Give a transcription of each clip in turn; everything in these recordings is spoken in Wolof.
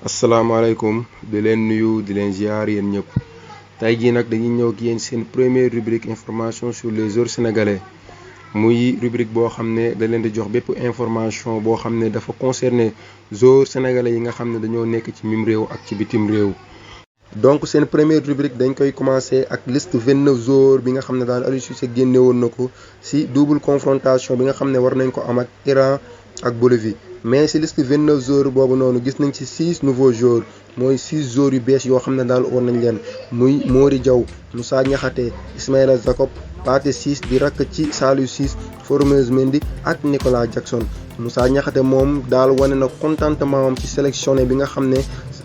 asalaamaaleykum di leen nuyu di leen ziar yéen ñëpp tey jii nag dañuy ñëw ak yéen seen première rubrique information sur les joueurs sénégalais muy rubrique boo xam ne da leen di jox bépp information boo xam ne dafa concerné joueurs sénégalais yi nga xam ne dañoo nekk ci mim réew ak ci bitim réew. donc seen première rubrique dañ koy commencé ak liste 29 joueurs bi nga xam ne daal Aliou Cissé génne woon na ko si double confrontation bi nga xam ne war nañ ko am ak Iran ak Bolivie. mais si liste 29 joueurs boobu noonu gis nañ ci 6 nouveaux joueurs mooy 6 joueurs yu bees yoo xam ne daal woon nañ leen muy Mori Diaw, Moussa Niakhaté, Ismaïla Jacob, Pathé Ciss di rakk ci Saliou Ciss, Formose Mendy ak Nicolas Jackson. Moussa Niakhaté moom daal wane na contentement am ci sélectionné bi nga xam ne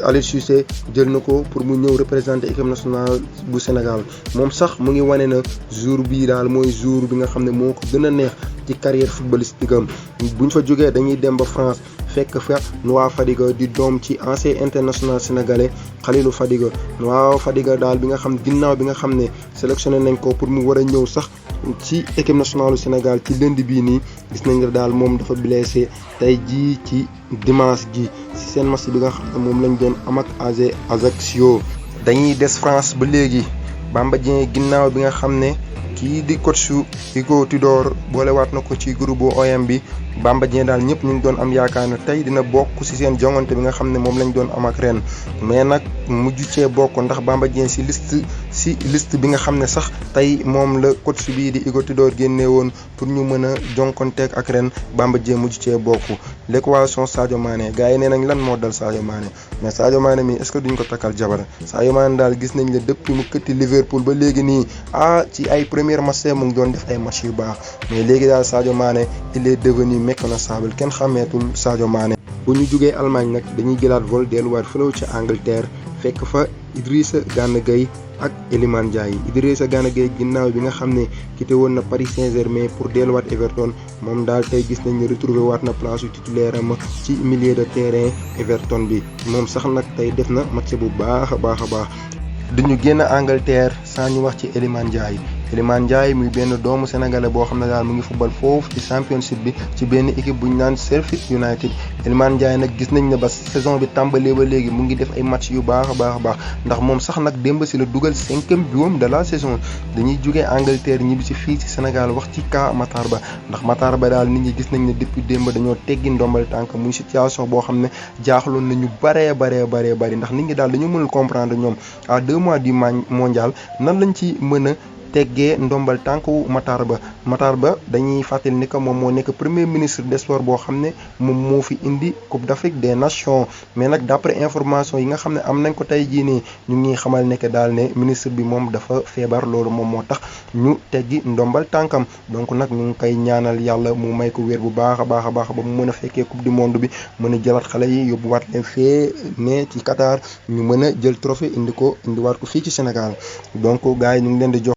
Aliou Cissé jël na ko pour mu ñëw représenter équipe nationale bu Sénégal moom sax mu ngi wane na jour bii daal mooy jour bi nga xam ne moo ko gën a neex ci carrière footballistique am. buñ fa jógee dañuy dem ba France fekk fa Noah Fadiga di doom ci ancien international sénégalais Khalilou Fadiga. Noah Fadiga daal bi nga xam ginnaaw bi nga xam ne sélectionné nañ ko pour mu war a ñëw sax ci équipe nationale du Sénégal ci lundi bii nii gis nañ ne daal moom dafa blessé tey jii ci dimanche gi ci seen match bi nga xam ne moom lañ doon am ak AZ Ajaccio. dañuy des France ba léegi Bamba Dieng ginnaaw bi nga xam ne kii di coach Hugo Tudor boolewaat na ko ci groupe OM bi Bamba Dieng daal ñëpp ñu ngi doon am yaakaar ne tey dina bokk ci seen jongante bi nga xam ne moom lañ doon am ak ren mais nag mujj cee bokk ndax Bamba Dieng si liste bi nga xam ne sax tey moom la coach bii di Hugo Tudor génne woon pour ñu mën a jonkonteeg ak ren Bamba Dieng mujj cee bokk. l'équation Sadio Mané gars yi nee nañ lan moo dal Sadio Mané mais Sadio Mané mi est-ce que duñ ko takkal jabar Sadio Mané daal gis nañ ne depuis mu këtti Liverpool ba léegi nii ci ay premier match mu ngi doon def ay match yu baax mais léegi daal Sadio Mané il est devenu méconnaissable kenn xàmmeetul Sadio Mané. bu ñu jugee Allemagne nag dañuy jëlaat vol delluwaat fële ca Angleterre fekk fa Idrissa Gana Gueye ak Iliman Ndiaye. Idrissa Gana Gueye ginnaaw bi nga xam ne quitté woon na Paris Saint-Germain pour delluwaat Everton moom daal tey gis nañ ne retrouvé waat na place titulaire am ci milieu de terrain Everton bi moom sax nag tey def na match bu baax a baax. duñu génn Angleterre saa ñu wax ci Iliman Ndiaye. Iliman Ndiaye muy benn doomu sénégalais boo xam ne daal mu ngi football foofu ci championship bi ci benn équipe bu ñu naan Sheffield United. Iliman Ndiaye nag gis nañ ne ba saison bi tàmbalee ba léegi mu ngi def ay match yu baax a baax ndax moom sax nag démb si la dugal 5e but de la saison. dañuy jógee Angleterre ñibbi si fii ci Sénégal wax ci cas Matar Ba ndax Matar Ba daal nit ñi gis nañ ne depuis démb dañoo teggi ndombal tànk muy situation boo xam ne jaaxaloon nañu baree bari ndax nit ñi daal dañu mënul comprendre ñoom à 2 mois du mondial nan lañ ci mën a teggee ndombal tànku Matar Ba dañuy fàttali ni que moom moo nekk premier ministre des sports boo xam ne moom moo fi indi Coupe d'Afrique des Nations mais nag d'après information yi nga xam ne am nañ ko tey jii nii ñu ngi xamal ne que daal ne ministre bi moom dafa feebar loolu moom moo tax ñu teggi ndombal tànkam donc nag ñu ngi koy ñaanal yàlla mu may ko wér bu baax a baax ba mu mën a fekkee coupe du monde bi mën a jëlaat xale yi yóbbuwaat leen fee ne ci Qatar ñu mën a jël trophée indiwaat ko fii ci Sénégal donc gars yi ñu ngi leen di jox